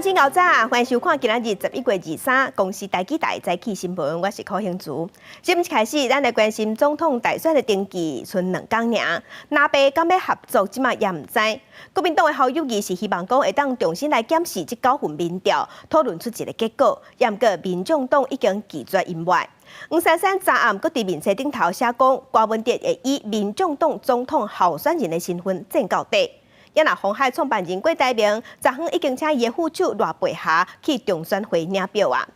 親牛早，歡迎收看今仔日11月23公視台語台早起新聞，我是柯興珠。新聞一開始，咱來關心總統大選的登記，賰兩工爾，藍白敢欲合作，這馬也毋知。國民黨的侯友宜是希望講會當重新來檢視這九份民調，討論出一個結果。也毋過民眾黨已經拒絕𪜶愛。黃珊珊昨暗閣佇面冊頂頭寫講，柯文哲會以民眾黨總統候選人的身份戰到底。也若鴻海創辦人郭台銘，昨昏已經請伊的副手賴佩霞去中選會領票啊。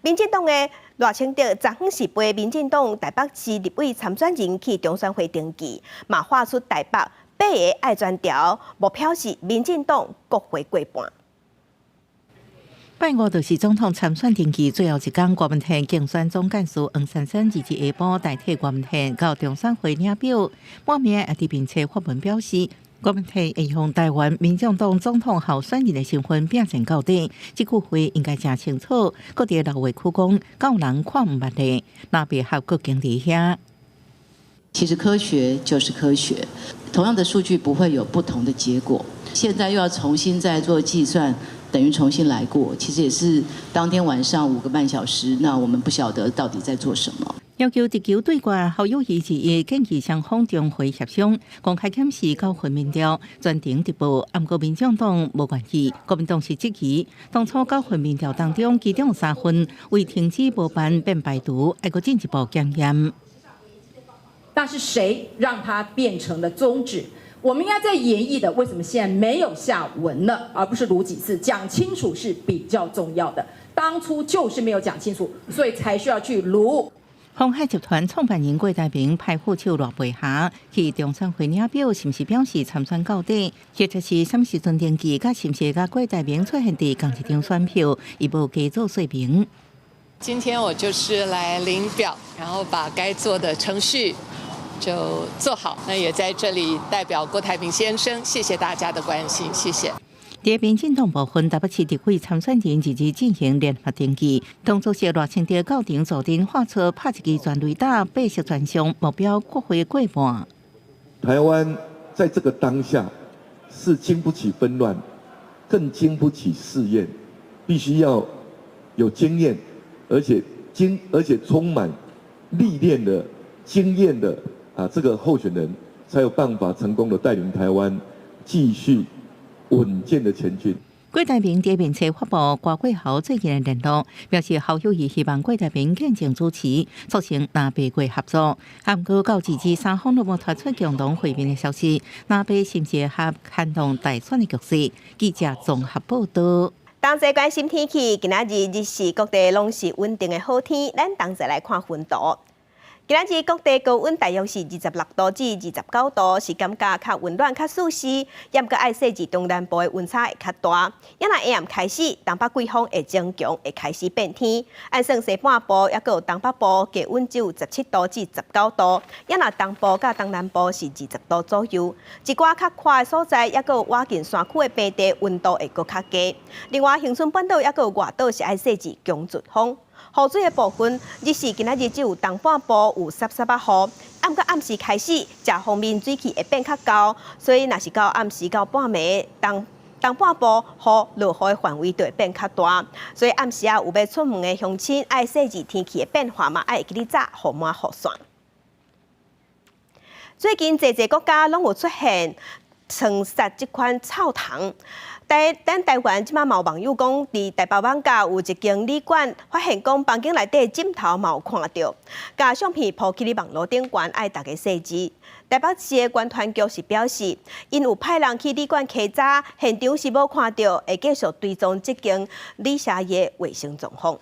民進黨的賴清德昨昏是陪民進黨台北市立委參選人去中選會登記，嘛喊出台北八個愛全調，目標是民進黨國會過半。拜五就是總統參選登記最後一工，郭文天競選總幹事黃珊珊二日下晡代替郭文天到中選會領表，滿面也佇面冊發文表示，郭文天會用台灣民眾黨總統候選人的身份拼戰到底，這句話應該誠清楚。閣佇老話區講，敢有人看毋捌的，藍白合閣經佇遐。其實科學就是科學，同樣的數據不會有不同的結果。現在又要重新再做計算，等於重新來過。其實也是當天晚上5個半小時，那我們不曉得到底在做什麼。要求直球對決，侯友宜是建議雙方重回協商，公開檢視九份民調，全程直播。毋過民眾黨無願意，國民黨是質疑，當初九份民調當中，其中三份為停止無辦變排除，愛閣進一步檢驗。但是誰讓它變成了終止？我們應該在研議的，為什麼現在沒有下文了？而不是盧幾次，講清楚是比較重要的。當初就是沒有講清楚，所以才需要去盧。鴻海集團創辦人郭台銘派副手賴佩霞去中選會領表，是毋是表示參選到底？或者是啥物時陣登記？佮是毋是佮郭台銘出現佇仝一張選票？伊無加做說明。今天我就是來領表，然後把該做的程序就做好。那也在這裡代表郭台銘先生，謝謝大家的關心，謝謝。佇民進黨部分，台北市立委參選人二日進行聯合登記，黨主席賴清德到場助陣，喊出拍一支全壘打，白色專上，目標國會過半。台灣在這個當下是經不起紛亂，更經不起試驗，必須要有經驗，而且充滿歷練的經驗的啊，這個候選人才有辦法成功的帶領台灣繼續穩健的前進。郭台銘佇面冊發布郭國侯最近的聯絡，表示侯友宜希望郭台銘見證主持，促成藍白閣合作。毋過到這日三方攏無傳出共同會面的消息，藍白是毋是會牽動大選的局勢？記者綜合報道。同齊關心天氣，今仔日日時各地攏是穩定的好天，咱同齊來看溫度。今仔日各地高溫大約是26度至29度，是感覺較溫暖、較舒適。也毋過愛細緻東南部的溫差會較大。也若下暗開始，東北季風會增強，會開始變天。按算西半部抑閣有東北部低溫只有17度至19度，也若東部佮東南部是20度左右。一寡較闊的所在，抑閣有倚近山區的平地，溫度會閣較低。另外，恆春半島抑閣有外島是愛細緻強陣風。雨水的部分，日時今仔日只有東半部有濕濕仔雨，毋過暗時開始，這方面水汽會變較厚，所以若是到暗時到半暝，東東半部雨落雨的範圍就會變較大，所以暗時啊有欲出門的鄉親，愛細緻天氣的變化嘛，愛會記得紮予滿雨傘。最近濟濟國家攏有出現倉虱這款臭蟲。咱台灣這馬嘛有網友講，佇台北艋舺有一間旅館，發現講房間內底枕頭嘛有看著，共相片 po 去咧網路頂懸，愛大家細緻。台北市的觀團局是表示，𪜶有派人去旅館稽查，現場是無看著，會繼續追蹤這間旅社的衛生狀況。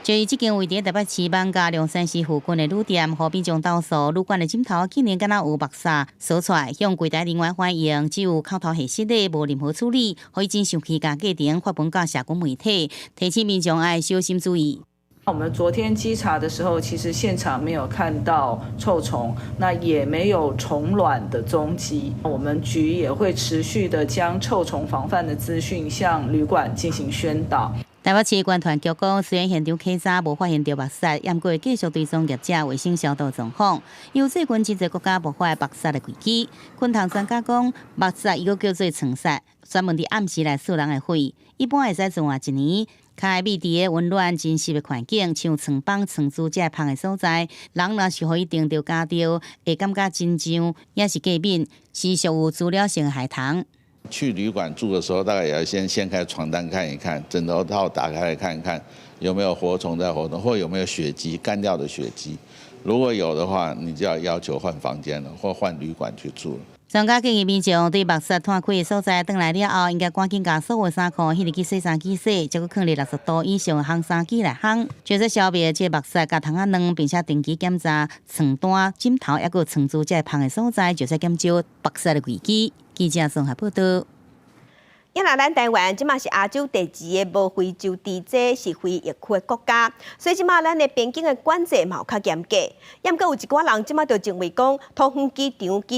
就是這間位佇台北市艋舺龍山寺附近的旅店，予民眾投訴，旅館的枕頭竟然敢若有木虱，搜出來向櫃台人員反映，只有口頭核實的，無任何處理，予伊真生氣，共過程發文到社群媒體，提醒民眾愛小心注意。我們昨天稽查的時候，其實現場沒有看到臭蟲，那也沒有蟲卵的蹤跡。我們局也會持續的將臭蟲防範的資訊向旅館進行宣導。台北市觀團局講，雖然現場稽查無發現著木虱，毋過會繼續追蹤業者衛生消毒狀況。由最近真濟國家爆發木虱的危機，昆蟲專家講，木虱伊閣叫做倉虱，專門佇暗時來掃人的血，一般會使存活一年。較愛覕佇個溫暖真濕的環境，像床枋、床珠這芳的所在，人若是予伊叮著咬著，會感覺真脹，抑是過敏，是屬有滋擾性害蟲。去旅館住的時候，大概也要先掀開床單看一看，枕頭套打開來看一看，有沒有活蟲在活動，或有沒有血跡，乾掉的血跡。如果有的話，你就要要求換房間了，或換旅館去住了。專家建議民眾對肉虱湠開的所在，轉來了後，應該趕緊共所有衫褲彼入去洗衫機洗，再閣囥佇60度以上的烘衫機來烘，就是消滅這肉虱佮蟲仔卵，並且定期檢查床單、枕頭，抑閣床珠這芳的所在，就是減少肉虱的危機。記者綜合報道。啊若咱台灣這馬是亞洲第二个無非洲豬隻是非疫區的國家，所以這馬咱的邊境的管制嘛有較嚴格。毋過有一寡人這馬就認為講，桃園機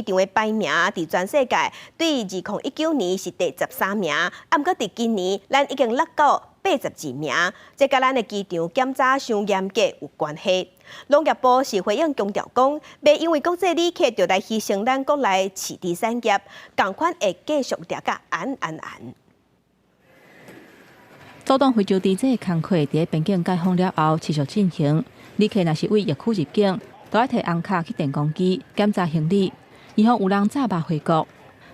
場的排名佇全世界對2019年是第13名，啊，毋過佇今年咱已經落到82名，這佮咱的機場檢查傷嚴格有關係。農業部是回應強調講，袂因為國際旅客就來犧牲咱國內飼豬產業，仝款會繼續掠甲嚴嚴嚴。阻擋非洲豬隻的工課佇邊境解封了後持續進行。旅客若是對疫區入境，都愛提紅卡去電光機檢查行李，以防有人詐肉回國。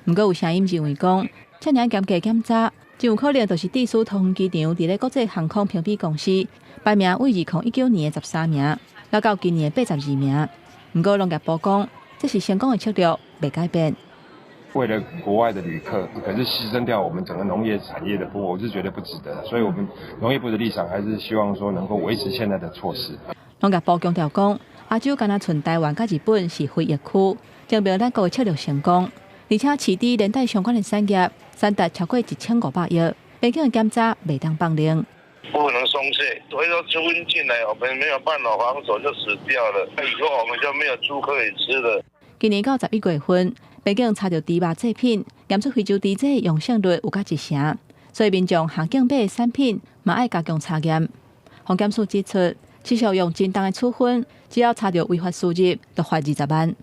毋過有聲音認為講，遮爾嚴格檢查，真有可能就是致使桃園機場佇咧國際航空評比公司排名為2019年的13名，落到今年的82名。毋過農業部講，這是成功的策略，袂改變。為了國外的旅客，可是犧牲掉我們整個農業產業的部分，我是覺得不值得。所以，我們農業部的立場還是希望說能夠維持現在的措施。農業部強調講，亞洲敢若賰台灣佮日本是非疫區，證明咱國的策略成功。而且飼豬連帶相關的產業，產值超過1500億，邊境的檢查袂當放任。不能鬆懈，所以說豬瘟進來，我們沒有辦法防守就死掉了。以後我們就沒有豬可以吃了。今年到11月份，邊境查著豬肉製品，驗出非洲豬隻陽性率有較一成，所以民眾下境買的產品嘛愛加強查驗。防檢署指出，持續用真重的處分，只要查著違法輸入，就罰20萬。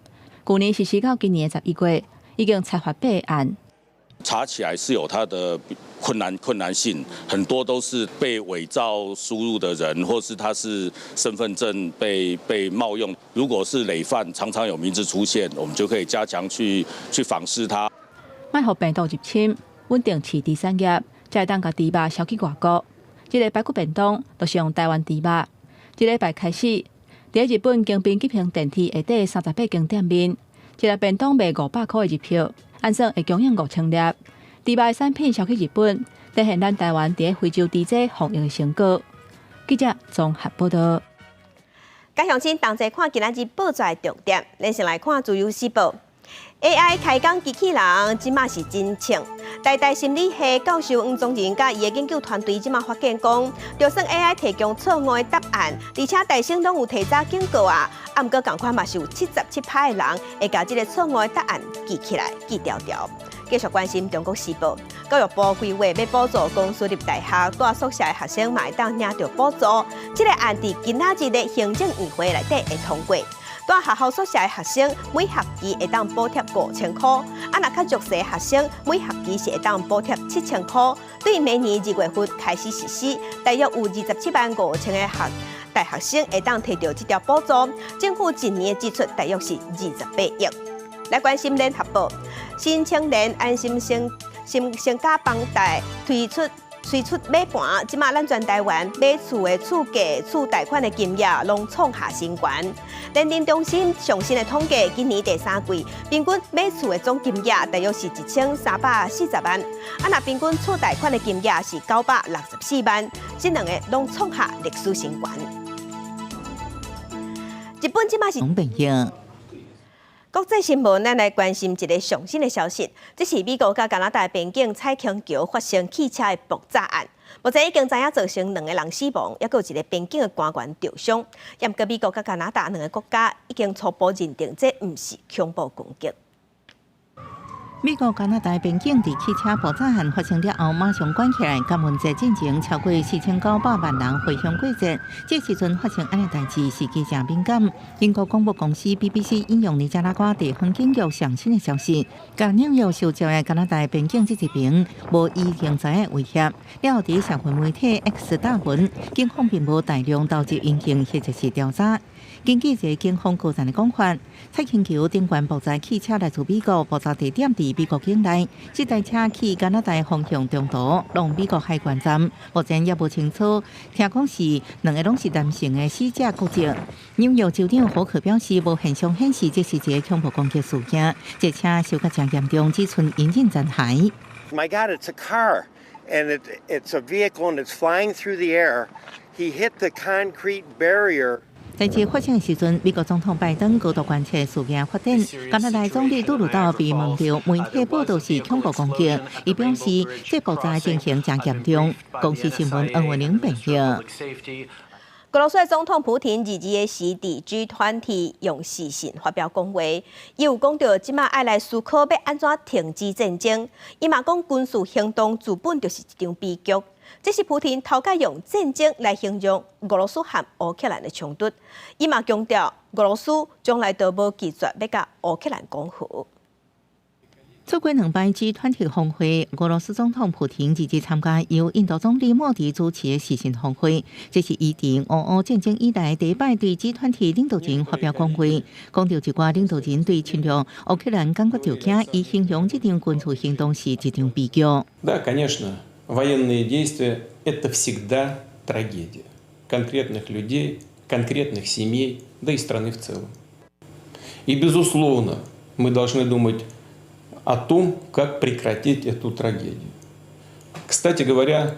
舊年實施到今年的11月，已經裁罰八案。查起來是有它的困難性，很多都是被偽造輸入的人，或是他是身份證被冒用。如果是累犯，常常有名字出現，我們就可以加強去訪視他。莫予病毒入侵，穩定飼豬產業，才會當共豬肉銷去外國。這个排骨便當就是用台灣豬肉。這禮拜開始，佇日本京浜急行電鐵下底38間店面，一粒便當賣500箍的日票，按算會供應5000粒。豬肉的產品銷去日本，展現咱台灣佇非洲豬隻防疫的成果。記者綜合報道。佮鄉親同齊看今仔日報紙的重點，咱先來看《自由時報》。AI 開講機器人，這馬是真衝。台大心理系教授黃宗仁佮伊的研究團隊這馬發現講，就算 AI 提供錯誤的答案，而且大聲攏有提早警告啊，啊，毋過仝款嘛是有77%的人會共這个錯誤的答案記起來、記牢牢。繼續關心中國時報，教育部規劃欲補助公私立大學蹛宿舍的學生嘛會當領著補助，這个案佇今仔日的行政院會內底會通過。蹛學校宿舍的學生每學期會當補貼5000箍，啊，若較弱勢的學生每學期是會當補貼7000箍。對明年2月份開始實施，大約有27萬5千个大學生會當提著這條補助。政府一年的支出大約是28億。來關心聯合報，新青年安心身家房貸推出。推出買盤，這馬咱全台灣買厝的厝價、厝貸款的金額攏創下新高。聯電中心上新的統計，今年第三季平均買厝的總金額大約是1340萬，啊，若平均厝貸款的金額是964萬，這兩个攏創下歷史新高。日本這馬是。國際新聞，咱來關心一个上新的消息。這是美國佮加拿大邊境彩虹橋發生汽車的爆炸案，目前已經知影造成兩个人死亡，抑閣有一个邊境的官員著傷。毋過美國佮加拿大兩个國家已經初步認定這毋是恐怖攻擊。美國加拿大邊境佇汽車爆炸案發生了後，馬上關起來。感恩節進前超過4900萬人回鄉過節，這時陣發生按呢代誌時機誠敏感。英國廣播公司 BBC 引用尼加拉瓜地方警局上新的消息，佮紐約受照的加拿大邊境這一邊無伊現在的威脅。了後佇社群媒體 X 貼文，警方並無大量投入人員或者是調查。根據這個警方高層的講法，擦輕球頂懸爆炸汽車來自美國，爆炸地點佇美國境內，這台車去加拿大方向中途，挵美國海關站，目前猶無清楚。聽講是兩个攏是男性的死者國籍。紐約州長霍克表示，無現象顯示這是一个恐怖攻擊事件，這車燒甲誠嚴重，只賰引擎殘骸。 My God, it's a car, and it's a vehicle, and it's flying through the air. He hit the concrete barrier. 代誌發生的時陣，美國總統拜登高度關切事件發展。加拿大總理杜魯道被問著媒體報道是恐怖攻擊，伊表示這爆炸情形誠嚴重。公視新聞黃文玲報道。俄羅斯總統普廷二二的時佇 G20 用視訊發表講話，伊有講著這馬愛來思考欲按怎停止戰爭。伊嘛講軍事行動自本就是一場悲劇。這是普廷頭擺用戰爭來形容俄羅斯和烏克蘭的衝突。伊嘛強調，俄羅斯從來都無拒絕欲佮烏克蘭講和。錯過兩擺 G20 峰會，俄羅斯總統普廷二日參加由印度總理莫迪主持的視訊峰會，這是伊佇俄烏戰爭以來第一擺對 G20 領導人發表講話，講著一寡領導人對侵略烏克蘭感覺著驚，伊形容這場軍事行動是一場悲劇。 Да, конечно, военные действия – это всегда трагедия конкретных людей, конкретных семей, да и страны в целом. И, безусловно, мы должны думать о том, как прекратить эту трагедию. Кстати говоря,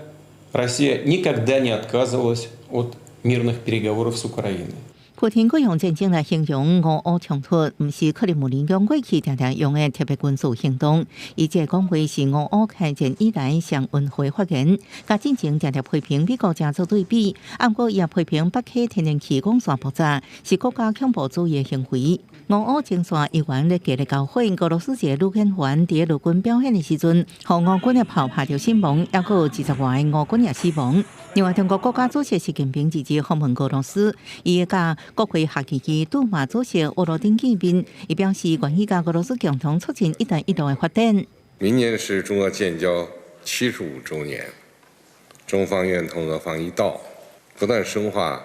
Россия никогда не отказывалась от мирных переговоров с Украиной. 普廷閣用戰爭來形容俄烏衝突，毋是克里姆林宮過去定定用的特別軍事行動。伊這個講話是俄烏開戰以來上溫和發言，佮進前定定批評美國誠做對比，毋過伊也批評北溪天然氣管線爆炸是國家恐怖主義的行為。俄烏前線猶原咧激烈交火，俄羅斯一個女演員佇陸軍表演的時陣，予俄軍的炮拍著身亡，猶閣有20外個俄軍也死亡。另外，中國國家主席習近平二日訪問俄羅斯，伊佮國會下議院杜馬主席沃羅丁見面，伊表示願意佮俄羅斯共同促進“一帶一路”的發展。明年是中俄建交75週年，中方願同俄方一道，不斷深化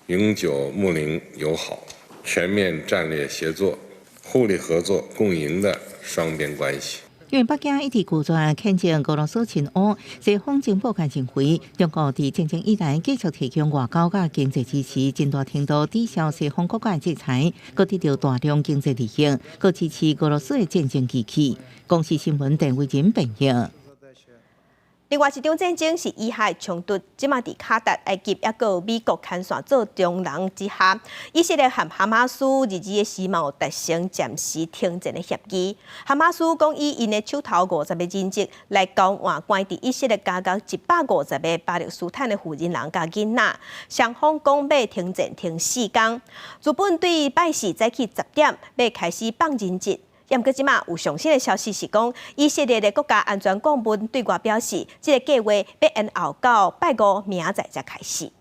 永久睦鄰友好、全面戰略協作、互利合作共贏的雙邊關係。因為北京一直拒絕譴責俄羅斯侵烏，西方情報界認為，中國佇戰爭以來繼續提供外交佮經濟支持，真大程度抵消西方國家的制裁，閣得著大量經濟利益，閣支持俄羅斯的戰爭機器。公視新聞鄧偉仁編譯。另外一場戰爭是以哈衝突，這馬佇卡達、埃及猶閣有美國牽線做中人之下，以色列和哈馬斯二二的時嘛有達成暫時停戰的協議。哈馬斯講以𪜶的手頭50個人質來交換關佇以色列監獄150個巴勒斯坦的婦人人佮囡仔，雙方講欲停戰停4工。原本對拜四早起10點欲開始放人質。毋過這馬有上新的消息是講，以色列的國家安全顧問對外表示，這個計劃欲延後到拜五明仔載才開始。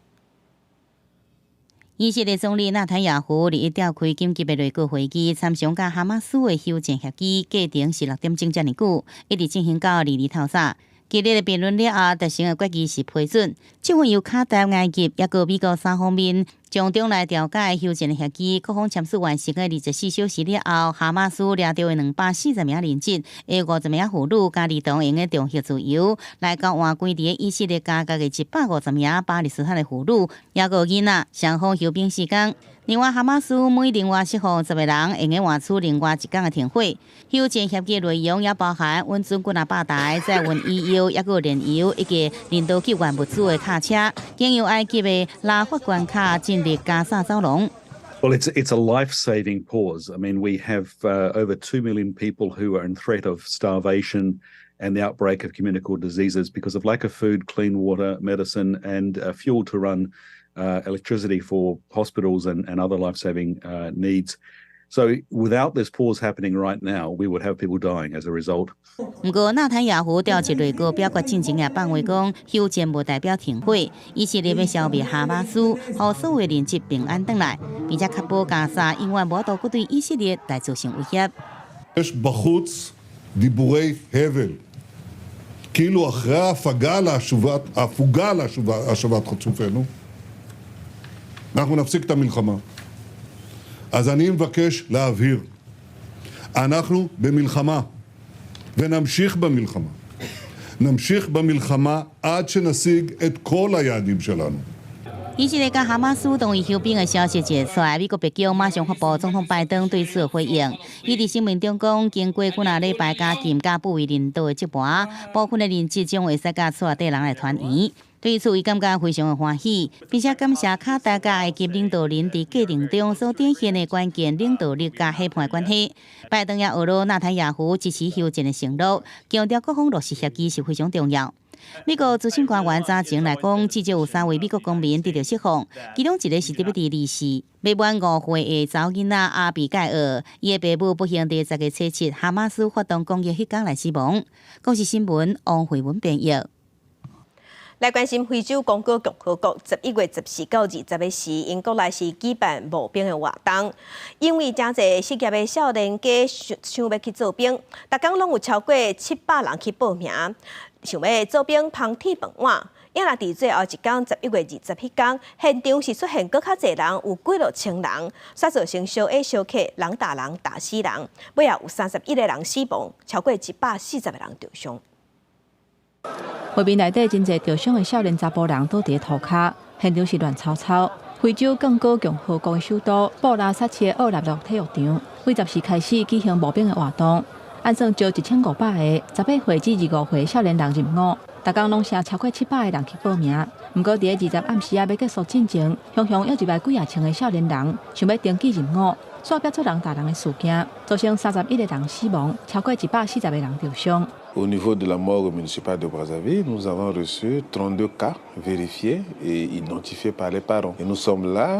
以色列總理納坦雅胡二一召開緊急的內閣會議，參詳佮哈馬斯的休戰協議過程是6點鐘遮爾久，一直進行到二二透早。激烈的辯論了後，達成的決議是批准，這份由卡達、埃及猶閣美國三方面從中來調解休戰的協議，各方簽署完成的24小時了後，哈馬斯掠著的240名人質，的50名婦女佮兒童，會用得重獲自由，來交換關佇以色列監獄的150名巴勒斯坦的婦女，猶閣囡仔，雙方休兵4工。另外，哈馬斯每另外釋放10個人，會用得換取另外一工的停火。休戰協議內容也包含允准幾若百台載運醫藥、猶閣燃油以及人道救援物資的卡車，經由埃及的拉法關卡進入加薩走廊。 Well, it's a life-saving pause. I mean, we have over 2 million people who are in threat of starvation and the outbreak of communicable diseases because of lack of food, clean water, medicine, and fuel to run electricity for hospitals and other life-saving needs. So without this pause happening right now, we would have people dying as a result. 毋過，納坦雅胡調集內閣表決進前也放話講，休戰無代表停火，以色列欲消滅哈馬斯，予所有人質平安轉來，並且確保加沙永遠無法度閣對以色列來造成威脅。 יש בחוץ דיבורי הבל, כאילו אחרי ההפגה להשבת, ההפוגה להשבת חטופינו, אנחנו נפסיק את המלחמה. אז אני מבקש להבהיר, אנחנו במלחמה, ונמשיך במלחמה. נמשיך במלחמה עד שנשיג את כל היעדים שלנו. 以色列佮哈馬斯同意休兵的消息一出來，美國白宮馬上發布總統拜登對此的回應。伊佇聲明中講，經過幾若禮拜監禁佮不為人道的折磨，部分的人質將會使佮厝內底人來團圓。對此，伊感覺非常的歡喜，並且感謝卡達佮埃及領導人佇過程中所展現的關鍵領導力佮夥伴關係。拜登也呵咾納坦雅胡支持休戰的承諾，強調各方落實協議是非常重要。美國資深官員早前來講，至少有三位美國公民得著釋放，其中一個是佇欲佇二四欲滿5歲的查某囡仔阿比蓋爾，伊的爸母不幸佇10月初七哈馬斯發動攻擊彼工來死亡。公視新聞王慧文編譯。來關心非洲剛果共和國11月14到20的時，𪜶國內是舉辦募兵的活動。因為誠濟失業的少年家想想欲去做兵，逐工攏有超過700人去報名，想欲做兵捧鐵飯碗。也若佇最後一工11月20彼工，現場是出現閣較濟人，有幾落千人，煞造成相挨相磕，人踏人踏死人，尾仔有31個人死亡，超過140個人著傷。畫面內底真濟著傷的少年查埔人倒佇塗跤，現場是亂糟糟。非洲剛果共和國的首都布拉薩市的奧納洛體育場，對10時開始舉行募兵的活動，按算招1500個18歲至25歲少年人入伍，逐工攏是超過700個人去報名。毋過佇咧20暗時仔欲結束進前，雄雄約入來幾仔千个少年人想欲登記入伍，煞變做人踏人的事件，造成31個人死亡，超過140個人著傷。 Au niveau de la morgue municipale de Brazzaville, nous avons reçu 32 cas vérifiés et identifiés par les parents. Et nous sommes là,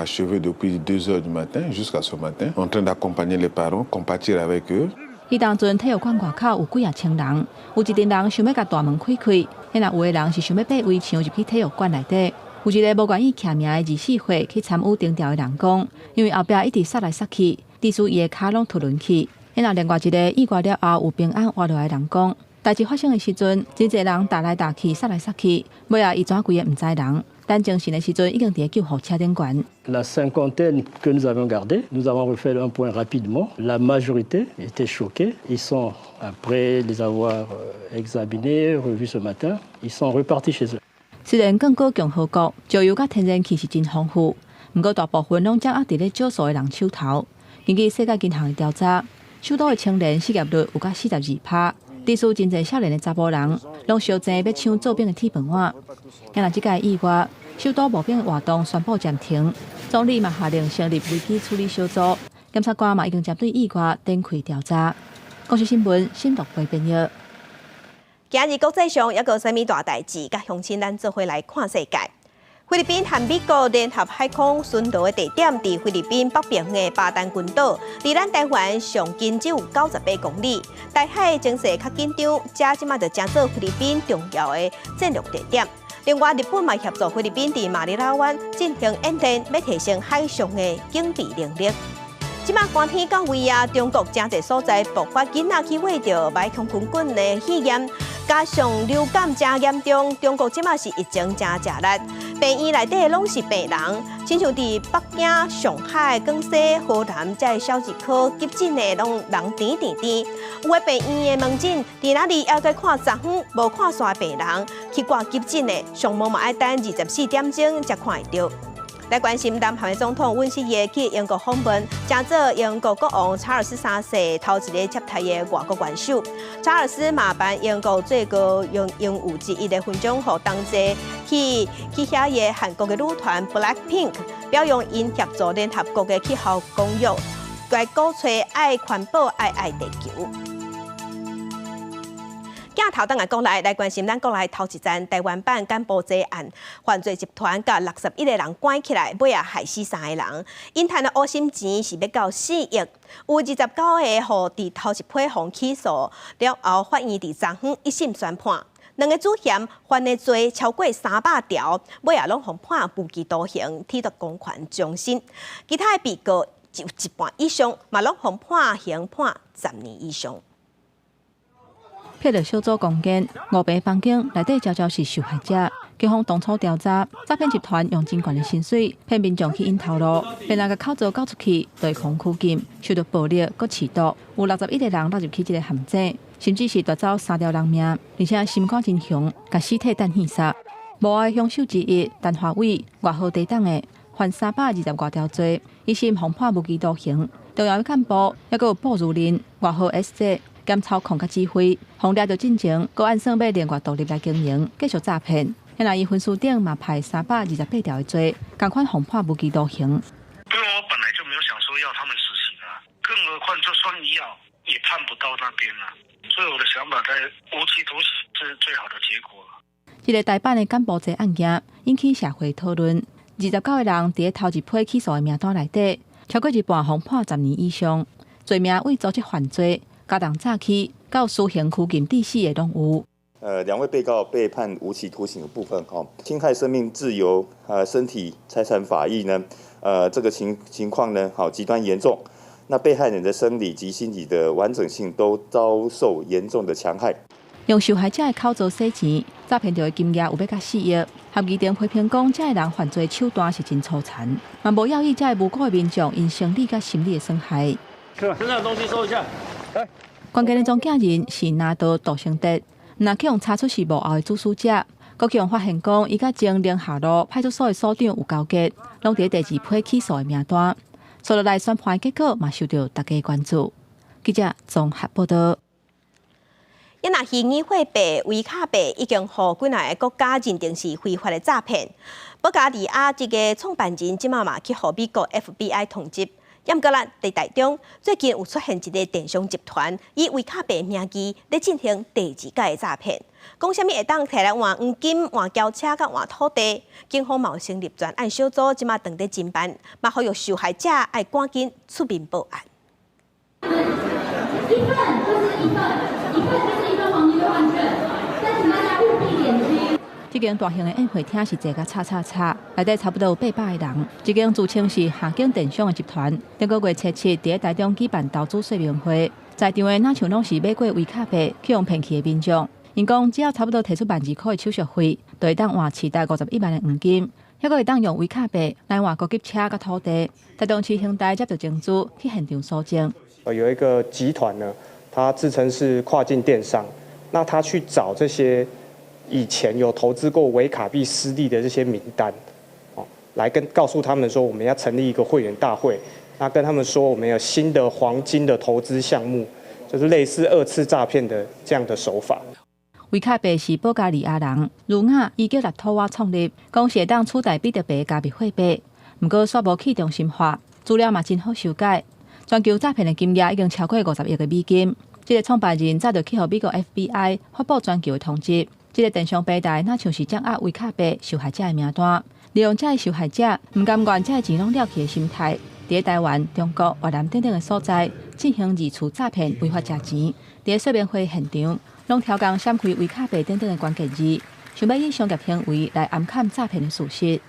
achevés depuis 2 heures du matin jusqu'à ce matin, en train d'accompagner les parents, compatir avec eux. 彼當陣體育館外口有幾仔千人，有一陣人想欲共大門開開，彼若有的人是想欲爬圍牆入去體育館內底。有一個無願意簽名的24歲去參與徵調的人講，因為後壁一直殺來殺去，致使伊的跤攏脫輪去。彼若另外一個意外了後有平安活落來的人講，代誌發生的時陣，真濟人踏來踏去，殺來殺去，尾仔伊怎規个毋知人。等精神的時陣，已經佇咧救護車頂懸。 La cinquantaine que nous avions gardée, nous avons refait un point rapidement. La majorité était choquée. Ils sont, après les avoir examinés, revus ce matin, ils sont repartis chez eux. 雖然剛果共和國石油佮天然氣是真豐富，毋過大部分攏掌握佇咧少數的人手頭。根據世界銀行的調查，首都的青年失業率有到42%，致使真濟少年的查埔人攏相爭欲搶做兵的鐵飯碗。今若這屆意外，首都募兵的活動宣布暫停，總理嘛下令成立危機處理小組，檢察官嘛已經針對意外展開調查。公視新聞新獨飛編譯。今日國際上猶閣有啥物大代誌？佮鄉親咱做伙來看世界。菲律賓和美國聯合海空巡邏的地點佇菲律賓北邊的巴丹群島，離咱台灣上近只有98公里。台海情勢較緊張，遮這馬就成做菲律賓重要的戰略地點。另外，日本嘛協助菲律賓佇馬尼拉灣進行演練，欲提升海上的警備能力。這馬寒天到位啊，中國誠濟所在爆發囡仔去秽著白球菌的肺炎，加上流感誠嚴重，中國這馬是疫情誠食力。病院內底攏是病人，親像佇北京、上海、廣西、河南這小兒科急診的攏人甜甜甜。有的病院的門診，佇那裡猶閣看十分無看煞的病人，去掛急診的，上無嘛愛等24點鐘才看會著。來關心南韓的總統尹錫悅去英國訪問，成做英國國王查爾斯三世頭一个接待的外國元首。查爾斯嘛頒英國最高榮榮譽之一的勳章，予同齊去去遐的韓國的女團 BLACKPINK，表揚𪜶協助聯合國的氣候公約，來鼓吹愛環保、愛愛地球。鏡鏡頭轉來國內來關心咱國內頭一站台灣版柬埔寨案，犯罪集團共61個人關起來，尾仔害死三个人。𪜶趁的烏心錢是欲到4億，有29個予佇頭一批予起訴了後，法院佇昨昏一審宣判，兩个主嫌犯的罪超過300條，尾仔攏予判無期徒刑，褫奪公權終身。其他的被告有一半以上，嘛攏予判刑判10年以上。騙著小組攻堅，五平房間內底常常是受害者。警方當初調查，詐騙集團用真懸的薪水騙民眾去𪜶頭路，騙人共口座交出去，就會予拘禁，受到暴力閣飼毒，有61個人落入去這个陷阱，甚至是奪走三條人命，而且心肝真雄，共屍體彈戲殺。無愛兇手之一陳華偉，外號地黨的，犯320外條罪，一審予判無期徒刑。重要的幹部猶閣有布如林，外號 S 姐。兼操控佮指揮，予掠著進前，閣按算欲另外獨立來經營，繼續詐騙。若伊分司長嘛判328條的罪，仝款予判無期徒刑。對，我本來就沒有想說要他們死刑啊，更何況就算要，也判不到那邊啦。所以我的想法在無期徒刑是最好的結果。這个台版的柬埔寨案件引起社會討論，29個人佇咧頭一批起訴的名單內底，超過一半予判10年以上，罪名為組織犯罪、加重詐欺到私刑拘禁致死的攏有。兩位被告被判無期徒刑的部分，哈，侵害生命自由、身體、財產法益呢，這個情況呢，好極端嚴重。那被害人的生理及心理的完整性都遭受嚴重的戕害。用受害者的口座洗錢，詐騙著的金額有欲到4億。合議庭批評講，這个人犯罪手段是真粗殘，嘛無要以這个無辜的民眾𪜶生理佮心理的損害。身上的東西收一下。關鍵的中間人是拿督杜成德，毋但去予查出是幕後的主使者，閣去予發現講，伊佮前寧夏路派出所的所長有勾結，攏佇第二批起訴的名單。紲落來宣判的結果嘛，受著大家關注。記者綜合報道。啊若虛擬貨幣、維卡幣已經予幾若个國家認定是非法的詐騙。保加利亞這个創辦人這馬嘛去予美國 FBI 通緝。毋過咱佇台中最近有出現一个電商集團，以維卡幣名義咧進行第二屆的詐騙，講啥物會當提來換黃金、換轎車、佮換土地。警方嘛有成立專案小組，這馬正佇偵辦，嘛呼籲受害者愛趕緊出面報案。一份就是一份，一份就是一份黃金兌換券，但請大家務必點擊。這間大型的宴會廳是坐甲吵吵吵，內底差不多有800個人。這間自稱是下景電商的集團，頂個月初七佇台中舉辦投資說明會，在場的若像攏是買過維卡幣去予騙去的民眾。𪜶講只要差不多提出12,000塊的手續費，就會當換市值51萬的黃金，猶閣會當用維卡幣來換高級車佮土地。台中市刑大接著證據去現場搜證。有一個集團呢，他自稱是跨境電商，那他去找這些以前有投資過維卡幣失利的這些名單，哦，來跟告訴他們說，我們要成立一個會員大會，那跟他們說，我們有新的黃金的投資項目，就是類似二次詐騙的這樣的手法。維卡幣是保加利亞人盧亞伊叫立托瓦創立，講是會當取代比特幣加密貨幣，毋過煞無去中心化，資料嘛真好修改。全球詐騙的金額已經超過50億的美金。這个創辦人早就去予美國 FBI 發布全球的通緝。這个電商平台若像是掌握維卡幣受害者的名單，利用這个受害者毋甘願這个錢攏了去的心態，佇台灣、中國、越南等等的所在進行二次詐騙，違法食錢。佇說明會現場，攏刁工閃開維卡幣等等的關鍵字，想欲以商業行為來掩蓋詐騙的事實。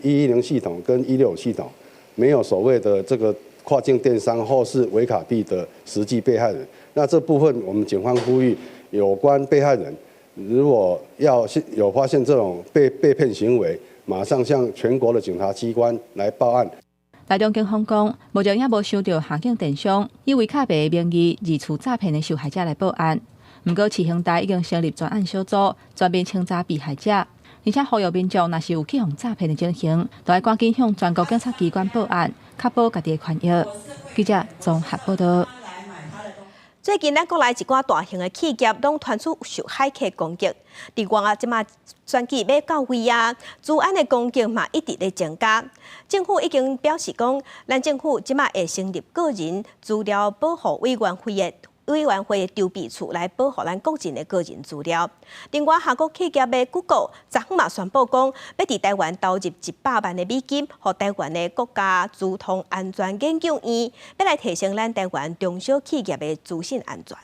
110系統跟165系統沒有所謂的這個跨境電商或是維卡幣的實際被害人。那這部分我們警方呼籲有關被害人，如果要有發現這種被騙行為，馬上向全國的警察機關來報案。台中警方講，目前也無收著下境電商以維卡幣的名義二次詐騙的受害者來報案。毋過市刑大已經成立專案小組，全面清查被害者，而且呼籲民眾若是有去予詐騙的情形，就愛趕緊向全國警察機關報案，確保家己的權益。記者綜合報道。最近，咱國內一寡大型的企業攏傳出受駭客攻擊。另外啊，這馬選舉欲到位啊，資安的攻擊嘛一直咧增加。政府已經表示講，咱政府這馬會成立個人資料保護委員會的委員會的籌備處來保護咱國人的個人資料。另外，跨國企業的 Google 昨昏嘛宣布講，欲佇台灣投入100萬的美金，予台灣的國家資通安全研究院，欲來提升咱台灣中小企業的資訊安全。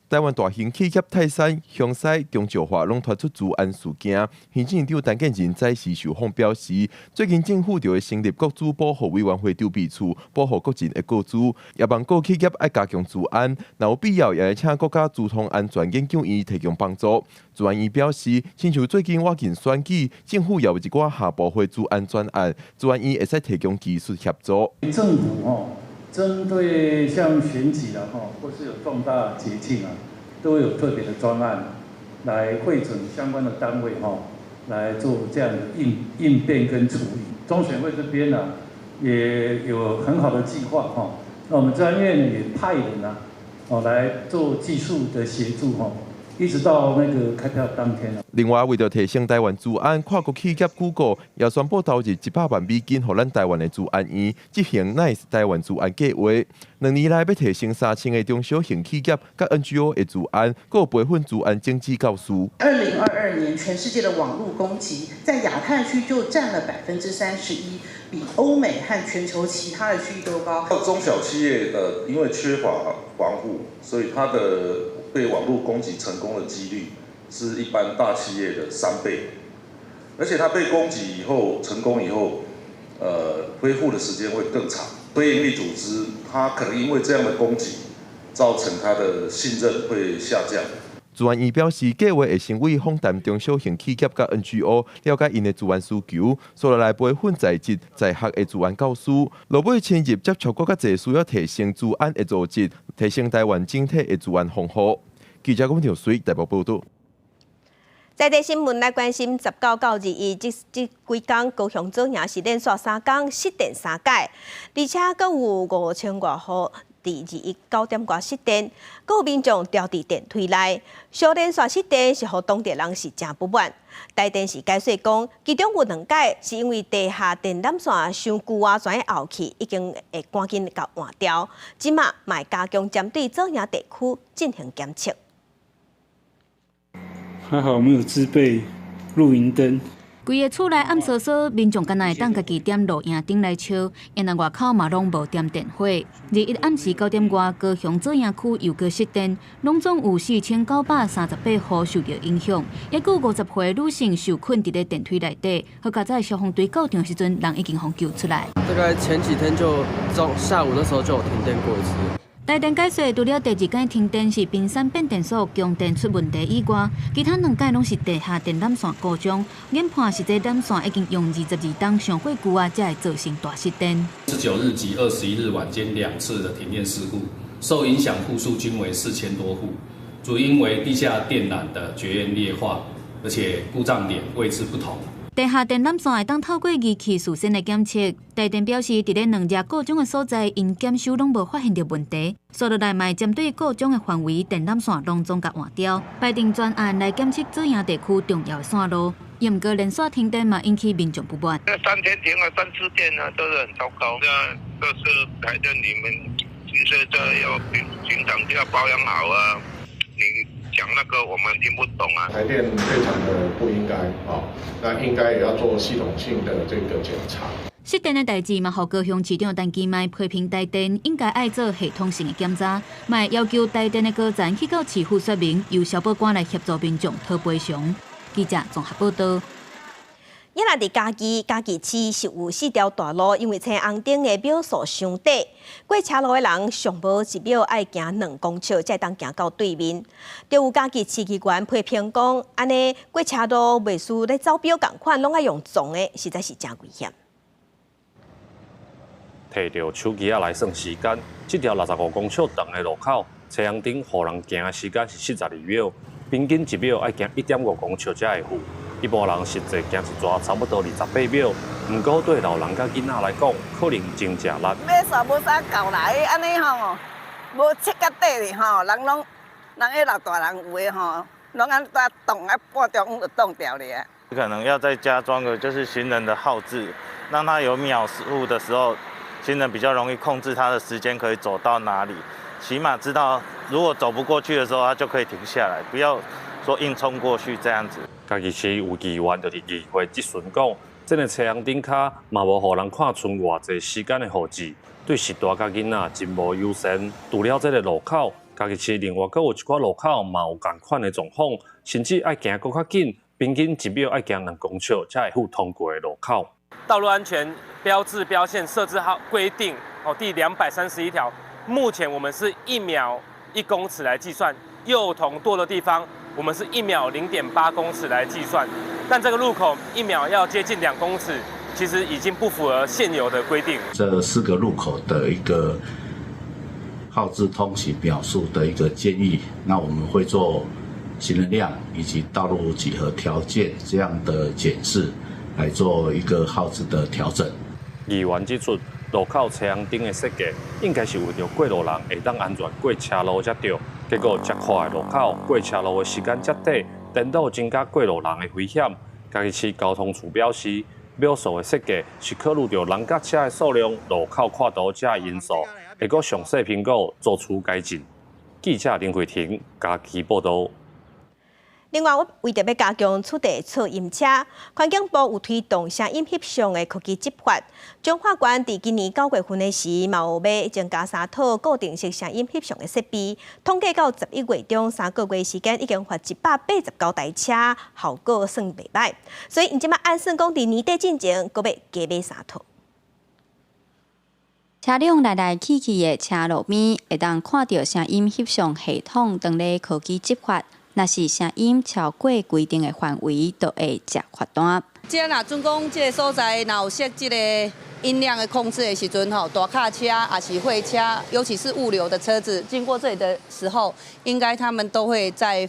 台灣大型企業泰山、雄獅、中石化攏傳出資安事件。行政院長陳建仁早時受訪表示，最近政府就會成立國資保護委員會籌備處，保護國人的個資，也望各企業愛加強資安，若有必要也會請國家資通安全研究院提供幫助。資安院表示，親像最近倚近選舉，政府也有一寡下部會資安專案，資安院會使提供技術協助。政府吼，針對像選舉啦，吼，或是有重大節慶啊，都有特別的專案來匯整相關的單位，吼，來做這樣的應變跟處理。中選會這邊呢，也有很好的計劃，吼，那我們資安院也派人啊，哦來做技術的協助，吼。一直到那個開票當天。另外，為著提升台灣資安，跨國企業 Google 也宣布投入100萬美金，予咱台灣的資安院執行 NICE 台灣資安計畫。2年內欲提升3000個中小型企業佮 NGO 的資安，閣有培訓資安種子教師。2022年，全世界的網路攻擊在亞太區就佔了31%，比歐美和全球其他的區域都高。中小企業的因為缺乏防護，所以它的被網路攻擊成功的幾率是一般大企業的3倍，而且它被攻擊以後成功以後，恢復的時間會更長。非營利組織，它可能因為這樣的攻擊，造成它的信任會下降。資安院表示，計畫會先為訪談中小型企業佮 NGO，了解𪜶的資安需求，紲落來培訓在職在學的資安教師，落尾深入接觸閣較濟需要提升資安的組織，提升台灣整體的資安防護。記者龚條水台北報導。在地新聞來關心，19到21這幾工，高雄左營是連續3工失電三擺，而且閣有5000外戶佇21九點外失電，閣有民眾牢佇電梯內，小連續失電是予當地人是誠不滿。台電是解釋講，其中有兩擺是因為地下電纜線傷舊啊，轉後去，已經會趕緊共換掉。這馬嘛會加強針對左營地區進行檢測。還好沒有自備露營燈。規个厝內暗嗍嗍，民眾敢若會當家己點露營燈來燒，因為外口嘛攏無點電火。21暗時9點外，高雄左營區又閣失電，攏總有4938戶受著影響，抑閣有50歲女性受困佇咧電梯內底。好佳哉消防隊到場時陣，人已經予救出來。大概前幾天就中下午那時候就有停電過一次。台電解釋，除了第二擺停電是冰山變電所供電出問題以外，其他兩擺攏是地下電纜線故障，研判是這纜線已經用22冬傷過舊啊，才會造成大失電。19日及21日晚間兩次的停電事故，受影響戶數均為4000多戶，主因為地下電纜的絕緣劣化，而且故障點位置不同。地下電纜線會當透過儀器事先的檢測，台電表示，佇咧兩隻故障的所在，𪜶檢修攏無發現著問題，紲落來嘛會針對故障的範圍，電纜線攏總共換掉，排定專案來檢測左營地區重要的線路。毋過連續停電嘛，引起民眾不滿。這3天停了3次電呢，都是很糟糕。這是台電你們其實這要平常就要保養好啊。你講那個我們聽不懂啊。台電非常的不應該啊，那應該也要做系統性的這個檢查。失電的代誌嘛，予高雄市長陳其邁批評台電應該愛做系統性的檢查，嘛會要求台電的高層去到市府說明，由消保官來協助民眾討賠償。記者綜合報道。也若佇嘉義，嘉義市是有四條大路，因為青紅燈的秒數傷短，過車路的人上無一秒愛行2公尺，才會當行到對面。就有嘉義市議員批評講，按呢過車路袂輸咧走錶仝款，攏愛用撞的，實在是誠危險。提著手機仔來算時間，這條65公尺長的路口，青紅燈予人行的時間是42秒，平均一秒愛行1.5公尺才會赴。一般人實際行一逝差不多28秒，毋過對老人佮囡仔來講，可能真誠力。馬數無啥夠來，按呢吼，無切甲短哩吼，人攏人彼老大人有的吼，攏按怎擋啊，半中就擋掉咧啊。可能要再加裝個就是行人的號誌，讓他有秒數的時候，行人比較容易控制他的時間可以走到哪裡，起碼知道如果走不過去的時候，他就可以停下來，不要說硬衝過去這樣子。嘉義市有議員就佇議會質詢講，這个青紅燈跤嘛無予人看賰偌濟時間的號誌，對序大佮囡仔真無友善。除了這个路口，嘉義市另外閣有一寡路口嘛有仝款的狀況，甚至愛行閣較緊，平均一秒愛行2公尺才會通過的路口。道路安全標誌標線設置號規定哦，第231條，目前我們是1秒1公尺來計算，幼童多的地方，我們是1秒0.8公尺來計算，但這個路口1秒要接近2公尺，其實已經不符合現有的規定。這四個路口的一個號誌通行秒數的一個建議，那我們會做行人量以及道路幾何條件這樣的檢視，來做一個號誌的調整。議員指出，路口青紅燈的設計應該是為著過路人會當安全過車路才對，結果遮寬的路口過車路的時間遮短，顛倒增加過路人的危險。嘉義市交通處表示，秒數的設計是考慮著人佮車的數量、路口闊度這因素，會閣詳細評估做出改進。記者林慧婷嘉義報導。另外，我為著欲加強取締噪音車，環境部有推動聲音翕相的科技執法。彰化縣佇今年9月份的時，嘛有欲增加三套固定式聲音翕相的設備。統計到11月中3個月時間，已經罰189台車，效果算袂䆀。所以，𪜶這馬按算講，佇年底進前，閣欲加買三套。車輛來來去去的車路邊，會當看著聲音翕相系統當咧科技執法。若是聲音超過規定的範圍，就會接罰單。這若準講這个所在若有設這个音量的控制的時陣吼，大卡車抑是貨車，尤其是物流的車子經過這裡的時候，應該他們都會在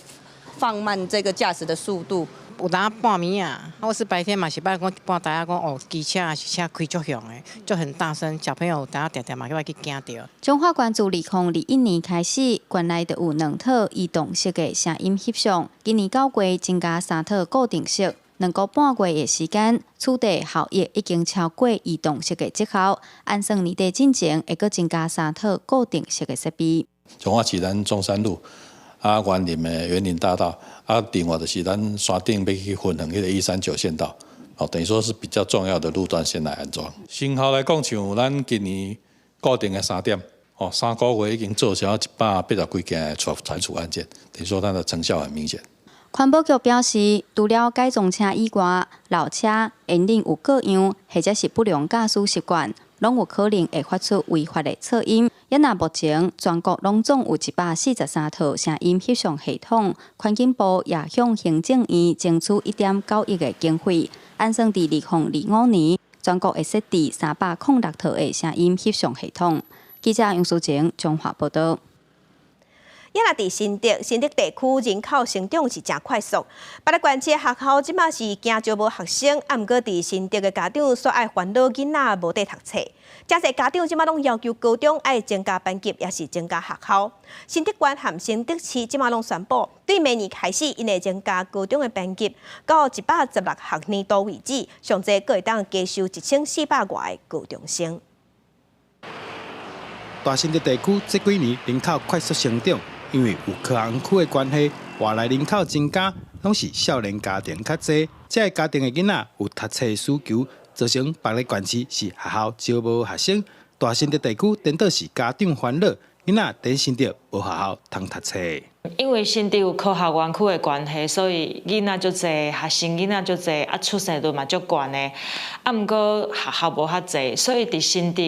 放慢這個駕駛的速度。有當半暝啊，我是白天嘛是捌講半暝仔講哦，機車抑是車開足響的，就很大聲，小朋友有當定定嘛去驚著。彰化縣自2021年開始，縣內就有兩套移動式的聲音翕相，今年9月增加三套固定式，2個半月的時間，取締效益已經超過移動式的績效。按算年底進前會閣增加三套固定式的設備。彰化市咱中山路。啊，員林的員林大道，啊，另外就是咱山頂欲去芬園彼个139縣道，哦，等於說是比較重要的路段先來安裝。成效來講，像咱今年固定的三點，哦，3個月已經做成180幾件的查處案件，等於說它的成效很明顯。環保局表示，除了改裝車以外，老車、引擎有過樣，或者是不良駕駛習慣，攏有可能會發出違法的噪音。抑若目前全國攏總有143套聲音翕相系統，環境部也向行政院爭取1.9億的經費，按算佇2025年，全國會設置306套的聲音翕相系統。記者楊淑晴彰化報導。抑若佇新竹，新竹地區人口成長是誠快速。別个縣市學校這馬是驚招無學生，啊，毋過佇新竹的家長煞愛煩惱囡仔無地讀冊。誠濟家長這馬攏要求高中愛增加班級，抑是增加學校。新竹縣和新竹市這馬攏宣布，對明年開始，𪜶會增加高中的班級，到116學年度為止，上濟閣會當加收1400外个高中生。大新竹地區這幾年人口快速成長。因為有科學園區的關係，外來人口增加，攏是少年家庭較濟。這个家庭的囡仔有讀冊需求，造成別个縣市是學校招無學生，大新竹地區顛倒是家長煩惱，囡仔佇新竹無學校通讀冊。因為新竹有科學園區的關係，所以囡仔足濟，學生囡仔足濟，啊出生率嘛足懸的。啊，毋過學校無遐濟，所以佇新竹，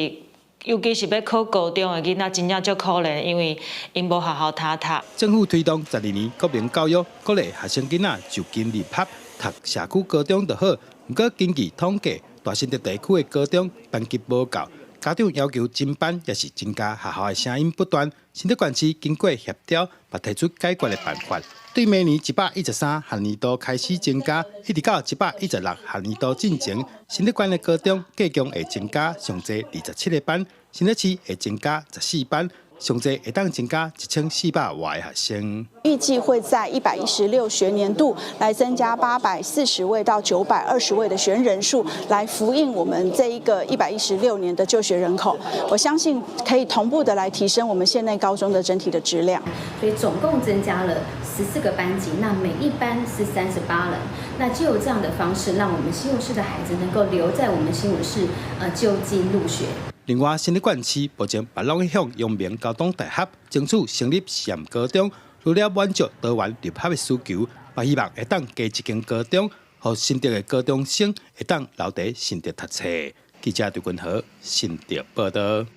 尤其是欲考高中的囡仔，真正足可憐，因為𪜶無學校通讀。政府推動12年國民教育，鼓勵學生囡仔就近入學，讀社區高中就好。毋過根據統計，大新竹地區的高中班級無夠，家長要求增班，抑是增加學校的聲音不斷。新竹縣市經過協調，嘛提出解決的辦法。對明年113學年度開始增加，一直到116學年度進前，新竹縣的高中計共會增加上濟27個班，新竹市會增加14班。上濟會當增加1400外個學生。預計會在116學年度來增加840位到920位的學生人數，來符應我們這一個116年的就學人口。我相信可以同步的來提升我們縣內高中的整體的質量。所以總共增加了14個班級，那每一班是38人。那就有這樣的方式，讓我們新竹市的孩子能夠留在我們新竹市，就近入學。另外，新竹縣市目前嘛攏向陽明交通大學爭取成立實驗高中，除了滿足多元入學的需求，嘛希望會當加一間高中，予新竹的高中生會當留佇新竹讀冊。記者劉君和新竹報道。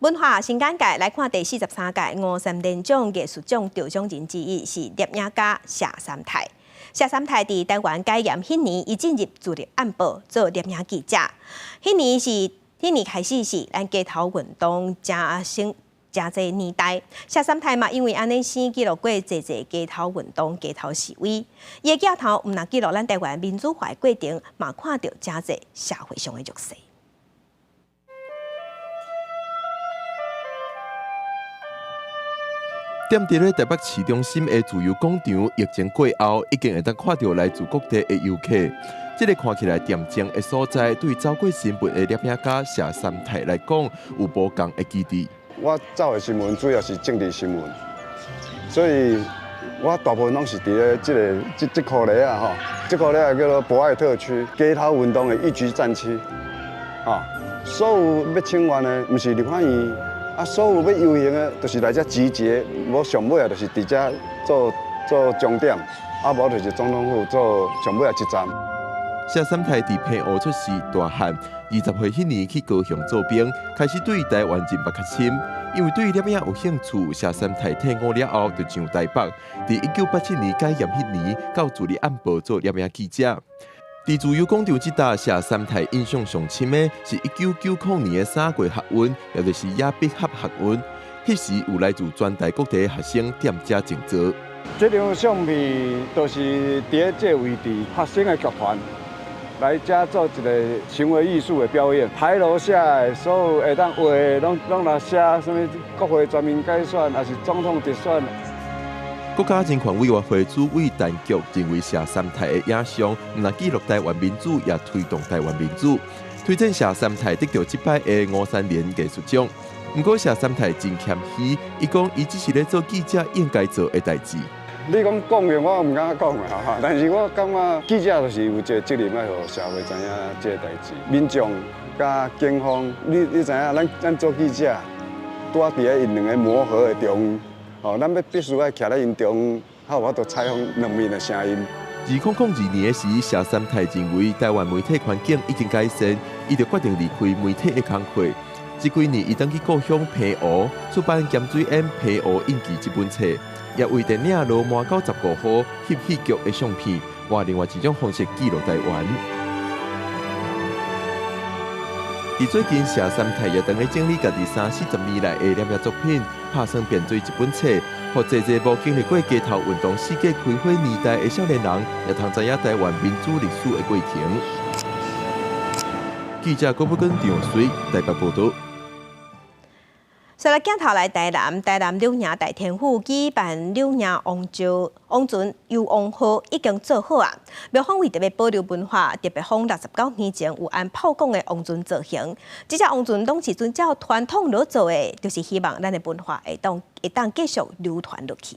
文化新簡介來看第43屆吳三連獎藝術獎得獎人之一是攝影家謝三泰。謝三泰佇台灣解嚴彼年，伊進入自立暗報做攝影記者。彼年開始是咱街頭運動誠盛誠濟年代，謝三泰嘛因為按呢先記錄過濟濟街頭運動、街頭示威。伊的鏡頭毋但記錄咱台灣民主化的過程，嘛看著誠濟社會上的弱勢。踮佇咧台北市中心的自由廣場，疫情過後，已經會當看著來自各地的遊客。這个看起來恬靜的所在，對走過新聞的攝影家謝三泰來講，有無仝的基地。我走的新聞主要是政治新聞，所以我大部分攏是佇咧這个這這箍咧啊吼，這箍咧叫做博愛特區街頭運動的一級戰區，啊，所有欲請願的，毋是立法院。啊，所有欲遊行的，就是來遮集結，無上尾啊，就是佇遮做做終點，啊，無就是總統府做上尾啊一站。謝三泰佇澎湖出世大漢，20歲彼年去高雄做兵，開始對台灣認捌較深。因為對攝影有興趣，謝三泰退伍了後就上台北。佇1987年解嚴彼年，到自立暗報做攝影記者。佇自由廣場這搭，謝三泰印象上深的是1990年的三月學運，也就是雅痞俠學運。彼時有來自全台各地的學生踮遮靜坐。這張相片就是佇這個位置，學生的劇團來遮做一個行為藝術的表演。牌樓下的所有會當畫的，攏來寫啥物國會全民改選，抑是總統直選。國家人權委員會主委陳菊認為謝三泰的影像，毋但記錄台灣民主，也推動台灣民主，推薦謝三泰得著這擺的吳三連藝術獎。毋過謝三泰真謙虛，伊講伊只是咧做記者應該做的代誌。你講貢獻，我毋敢講啦，但是我感覺記者就是有一個責任，愛予社會知影這个代誌。民眾佮警方，你知影，咱做記者，拄仔佇咧𪜶兩个磨合的中。哦，咱欲必須愛徛咧𪜶中，才有法度採訪兩面的聲音。2002年的時，謝三泰認為台灣媒體環境已經改善，伊就決定離開媒體的工課。這幾年，伊轉去故鄉澎湖出版《鹹水煙澎湖印記》這本冊，也為電影《羅馬95號》翕戲劇的相片，換另外一種方式記錄台灣。佇最近，謝三泰也當咧整理家己三四十年來的攝影作品，拍算編做一本冊，予濟濟無經歷過街頭運動世紀開火年代的少年人，也通知影台灣民主歷史的過程。記者郭寶根、張水台北報導。所以鏡頭來台南，台南柳營大天府舉辦柳營王石王船遊王號已經做好啊！廟方為特別保留文化，特別仿69年前有按炮鋼的王船造型。這隻王船攏是遵照傳統來做的，就是希望咱的文化會當繼續流傳落去。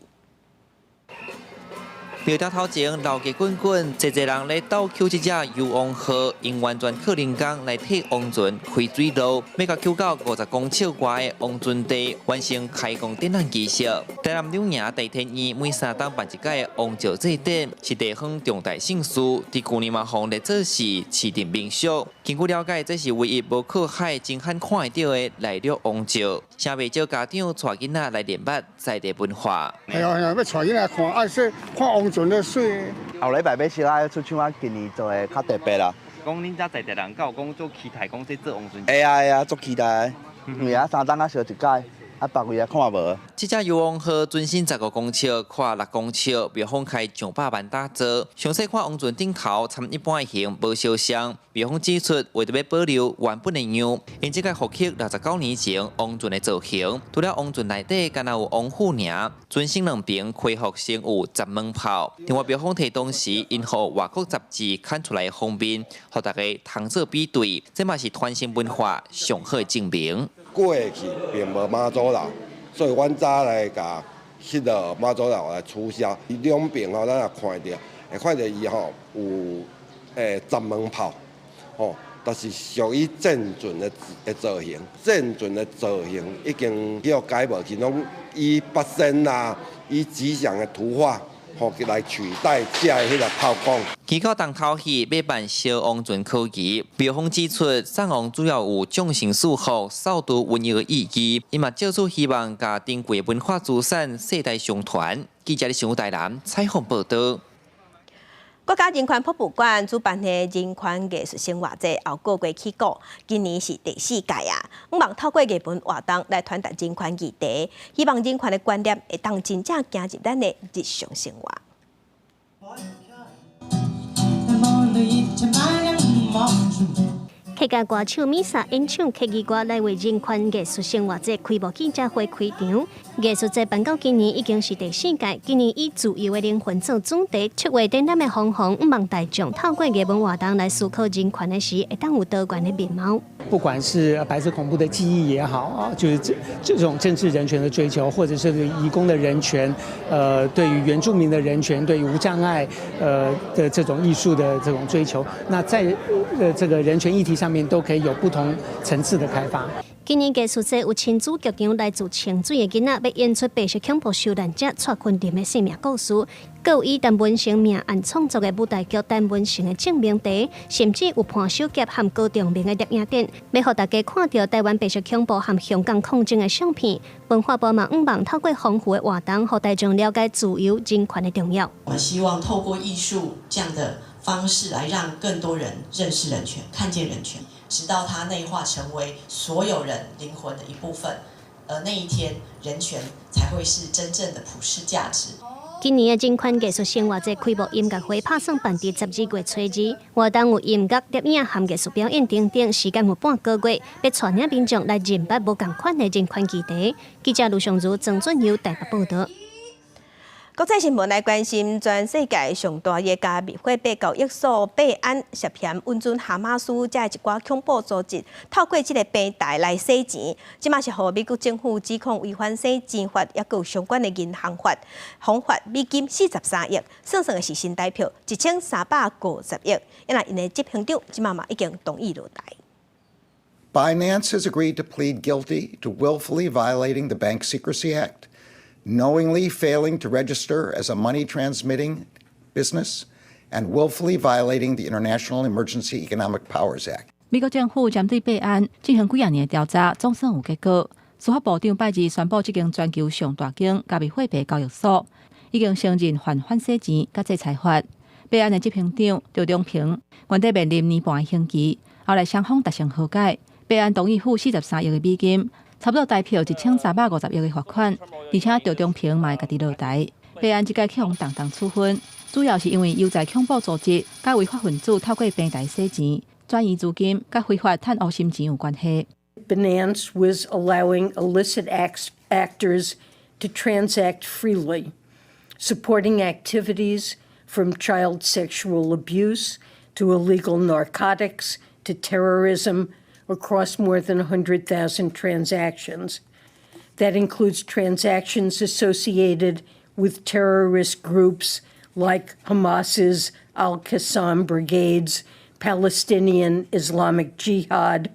廟埕頭前老街滾滾，濟濟人咧鬥搝這隻遊王號，用完全靠人工來替王船開水路，欲共搝到50公尺外的王船地，完成開工典禮儀式。台南柳營大天院每3冬辦一擺王石祭典，是地方重大盛事。佇舊年嘛，予列做是市鎮民俗。根據了解，這是唯一無靠海真罕看會著的內陸王石，誠袂少家長帶囡仔來認捌在地文化。係啊係啊，欲帶囡仔看，啊說看王船咧媠。後禮拜欲小愛出唱啊，今年做的較特別啦。講恁遮在地人，敢有講足期待講這做王船？會啊會啊，足期待，因為啊3冬仔燒一擺。啊，別位也看無。這隻遊王號船身15公尺，闊6公尺，廟方開上百萬打造。詳細看王船頂頭，參一般的形無相像。廟方指出，為著欲保留原本的樣，𪜶這擺復刻69年前王船的造型。除了王船內底，敢若有王府爾，船身兩邊恢復成有十門炮。另外，廟方提當時𪜶予外國雜誌刊出來的封面，予大家通做比對，這嘛是傳承文化上好的證明。過去並無媽祖樓，所以阮早來共彼个媽祖樓來取消。兩邊吼，咱也看著，會看著伊吼有十門炮，吼，但是屬於戰船的造型，戰船的造型已經叫改無去，攏以八仙啦，以吉祥的圖畫。予來取代這彼个炮管。機構重頭戲欲辦燒王船科儀，廟方指出，送王主要有眾神賜福、掃除瘟疫的意義，伊嘛借此希望共珍貴文化資產世代相傳。記者李新台南採訪報導。國家人權博物館主辦的人權藝術生活節後個月起鼓，今年是第四屆啊！向望透過藝文活動來傳達人權議題，希望人權的觀念會當真正行入咱的日常生活。客家歌手米莎演唱客語歌來為人權藝術生活節開幕記者會開場。藝術節辦到今年已經是第四屆，今年以自由的靈魂做主題，策劃展覽的方向，向望大眾透過藝文活動來思考人權的時，會當有多元的面貌。不管是白色恐怖的記憶也好啊，就是這種政治人權的追求，或者是對移工的人權，對於原住民的人權，對於無障礙，的這種藝術的這種追求，那在這個人權議題上面都可以有不同層次的開發。今年藝術節有親子劇場來自清水的囡仔，欲演出白色恐怖受難者蔡坤林的生命故事，閣有以陳文成命案創作的舞台劇《陳文成的證明題》，甚至有盤手夾和高中明的攝影展，欲予大家看著台灣白色恐怖和香港抗爭的相片。文化部嘛，向望透過豐富的活動，予大眾了解自由人權的重要。我們希望透過藝術這樣的方式，來讓更多人認識人權、看見人權。直到它內化成為所有人靈魂的一部分，而那一天，人權才會是真正的普世價值。今年的人權藝術生活節開幕音樂會拍算辦佇12月初2，活動有音樂、攝影和藝術表演等等，時間有半個月，欲帶領民眾來認捌無仝款的人權議題。記者盧尚如、曾俊佑台北報導。國際新聞來關心，全世界上大的加密貨幣交易所幣安涉嫌允准哈馬斯遮一寡恐怖組織透過這个平台來洗錢，這馬是予美國政府指控違反洗錢法，抑閣有相關的銀行法，罰款美金43億，算算的是新台票1350億。因為𪜶的執行長這馬嘛已經同意落台。 Binance has agreed to plead guilty to willfully violating the Bank Secrecy Act, knowingly failing to register as a money transmitting business, and willfully violating the International Emergency Economic Powers Act. 美國政府針對幣安進行幾仔年的調查，總算有結果。司法部長拜二宣布，這間全球上大間加密貨幣交易所已經承認犯反洗錢佮制裁法。幣安的執行長趙長鵬原底面臨年半的刑期，後來雙方達成和解，幣安同意付43億的美金，差不多台票1350億的罰款，而且趙長鵬嘛會家己落台。幣安這擺去予重重處分，主要是因為優待恐怖組織佮違法分子透過平台洗錢、轉移資金佮非法趁烏心錢有關係。 Binance was allowing illicit actors to transact freely, supporting activities from child sexual abuse to illegal narcotics to terrorism across more than 100,000 transactions. That includes transactions associated with terrorist groups like Hamas's Al Qassam brigades, Palestinian Islamic Jihad,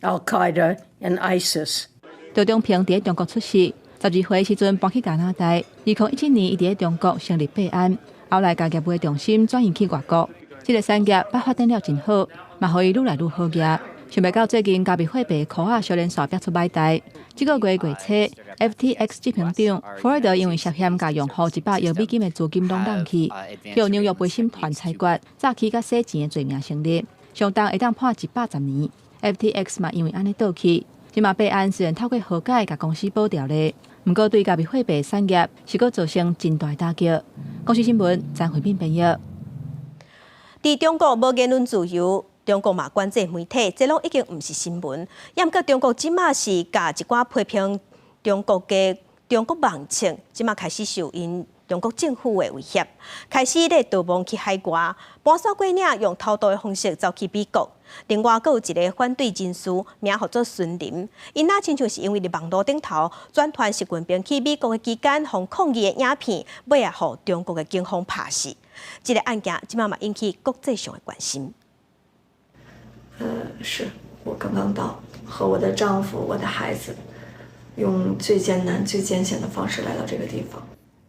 Al Qaeda, and ISIS. 趙長鵬佇中國出世，12歲時陣搬去加拿大。2017年，伊佇中國成立幣安，後來共業務重心轉移去外國。這个產業捌發展了真好，嘛予伊愈來愈好額。想袂到最近加密貨幣箍仔小連續變出歹代。這個月月初，FTX 執行長弗瑞德因為涉嫌共用戶100億美金的資金攏弄去，予紐約陪審團裁決，詐欺佮洗錢的罪名成立，上重會當判110年。FTX 嘛因為按呢倒去。這馬幣安雖然透過和解共公司保掉咧，毋過對加密貨幣產業是閣造成真大打擊。公視新聞張惠敏編譯。佇中國無言論自由，中國嘛管制媒體，這攏已經毋是新聞。猶毋過中國這馬是共一寡批評中國的中國網站，這馬開始受𪜶中國政府的威脅，開始咧逃亡去海外，搬山過嶺，用偷渡的方式走去美國。另外，閣有一個反對人士，名號做孫林，伊若親像是因為佇網路頂頭轉傳習近平去美國的期間，予抗議的影片，尾仔予中國的警方拍死。這個案件這馬嘛引起國際上的關心。是我剛剛到，和我的丈夫、我的孩子，用最艱難、最艱險的方式來到這個地方。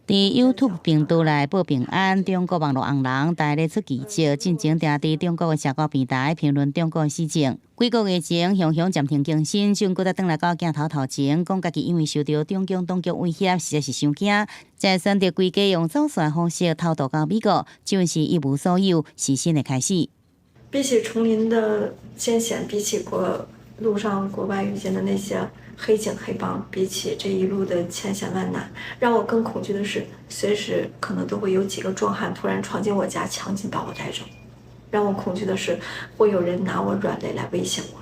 佇 YouTube 頻道內報平安，中國網路紅人帶咧出記者，進前定佇中國的社交平台評論中國的時政。幾個月前，雄雄暫停更新，終閣再轉來到鏡頭頭前，講家己因為受著中共當局威脅，實在是傷驚，才選擇規家用走線方式偷渡到美國，就是一無所有，是新的開始。比起叢林的艱險，比起國路上國外遇見的那些黑警黑幫，比起這一路的千險萬難，讓我更恐懼的是，隨時可能都會有幾個壯漢突然闖進我家，強行把我帶走。讓我恐懼的是，會有人拿我軟肋來威脅我。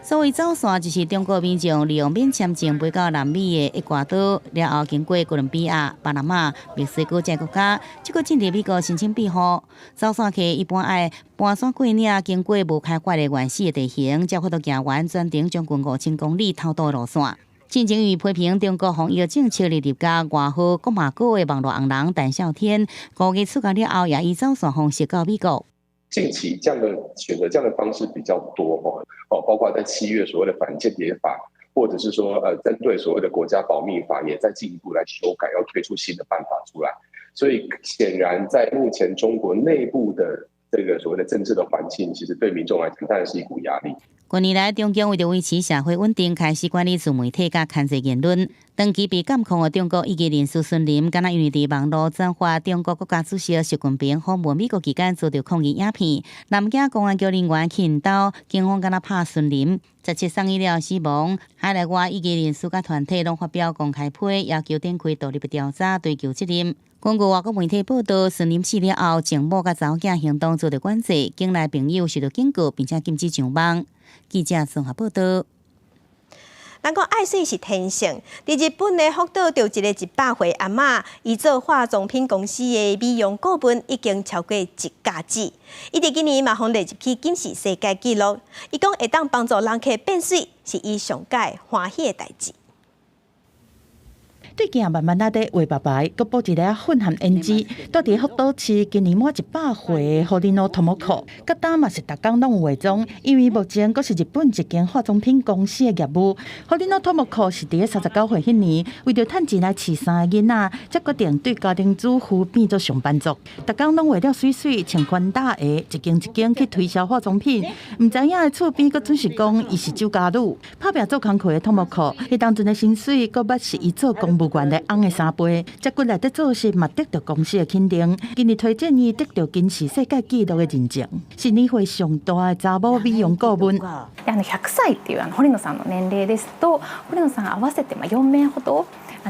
所謂走線，就是中國民眾利用免簽證飛到南美的厄瓜多，了後經過哥倫比亞、巴拿馬、墨西哥這國家，這個進入美國申請庇護。走線客一般愛搬山過嶺，經過無開發的原始的地形，才有法度行完全程將近5000公里偷渡路線。進前於批評中國防疫政策入加外號國馬哥的網路紅人陳嘯天，5月出獄了後，也以走線方式到美國。近期這樣的選擇這樣的方式比較多哦，包括在7月所謂的反間諜法，或者是說針對所謂的國家保密法，也在進一步來修改，要推出新的辦法出來。所以顯然在目前中國內部的這個所謂的政治的環境，其實對民眾來講當然是一股壓力。近年來，中共為著維持社會穩定，開始管理自媒體佮牽制言論。長期被監控的中國異議人士孫林，敢若因為佇網路轉發中國國家主席習近平訪問美國期間遭著抗議影片，南京公安局人員去𪜶兜，警方敢若拍孫林，17送醫了死亡。海內外異議人士佮團體攏發表公開批，要求展開獨立的調查，追究責任。根據外國媒體報導，孫林死了後，情某佮查某囝行動遭著管制，境內朋友受到警告，並且禁止上網。記者綜合報導。人講愛媠是天性，佇日本的福島著一個100歲阿嬤，伊做化妝品公司的美容顧問已經超過一甲子。伊佇今年嘛予列入去金氏世界紀錄。伊講會當幫助人客變媠，是伊上蓋歡喜的代誌。最近慢慢仔咧畫白白，閣補一个混合胭脂。蹛佇福島市，今年滿100歲的堀野智子，佮今嘛是逐工攏有化妝，因為目前閣是日本一間化妝品公司的業務。堀野智子是佇咧39歲彼年，為著趁錢來飼三個囡仔，才決定對家庭主婦變做上班族。逐工攏畫了媠媠，穿寬大鞋，一間一間去推銷化妝品。毋知影的厝邊閣準是講伊是酒家女。拍拚做工課的智子，彼當陣的薪水閣捌是伊做公務員的翁的3倍，遮骨力咧做事嘛得著公司的肯定。今日推薦伊得著金氏世界紀錄的認證，是年歲上大的查某美容顧問。 100歳っていう堀野さんの年齢ですと、堀野さん合わせて4名ほど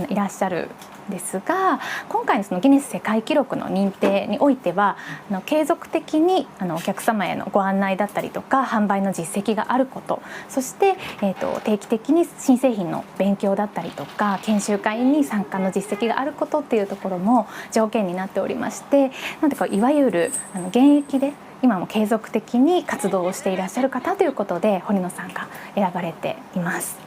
いらっしゃるんですが、今回のそのギネス世界記録の認定においては、継続的にお客様へのご案内だったりとか販売の実績があること、そして、定期的に新製品の勉強だったりとか研修会に参加の実績があることっていうところも条件になっておりまして、なんていうかいわゆる現役で今も継続的に活動をしていらっしゃる方ということで堀野さんが選ばれています。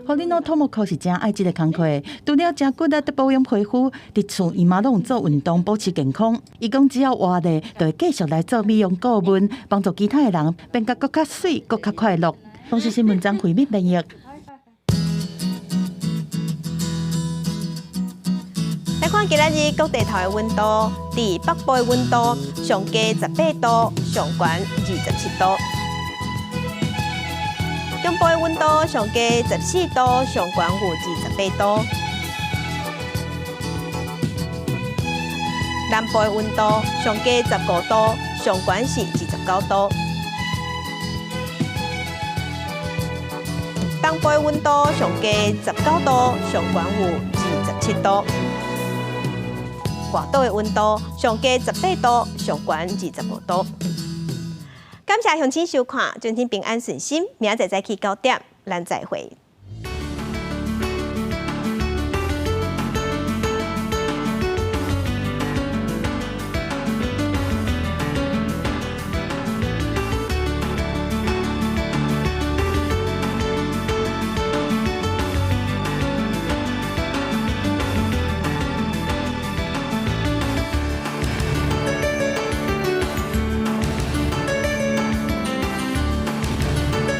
堀野智子是誠愛這个工課，除了誠骨力保養皮膚，佇厝伊嘛攏做運動保持健康。伊講只要活咧，就會繼續來做美容顧問，幫助其他的人變甲閣較媠、閣較快樂。公視新聞張惠敏編譯。來看今仔日各地頭的溫度，佇北部的溫度上低18度，上懸27度。中部的溫度上低14度，上懸有28度。南部的溫度上低15度，上懸是29度。東東部的溫度上低19度，上懸有27度。外島的溫度上低18度，上懸25度。感謝鄉親收看，祝恁平安順心，明仔載早起9點，咱再會。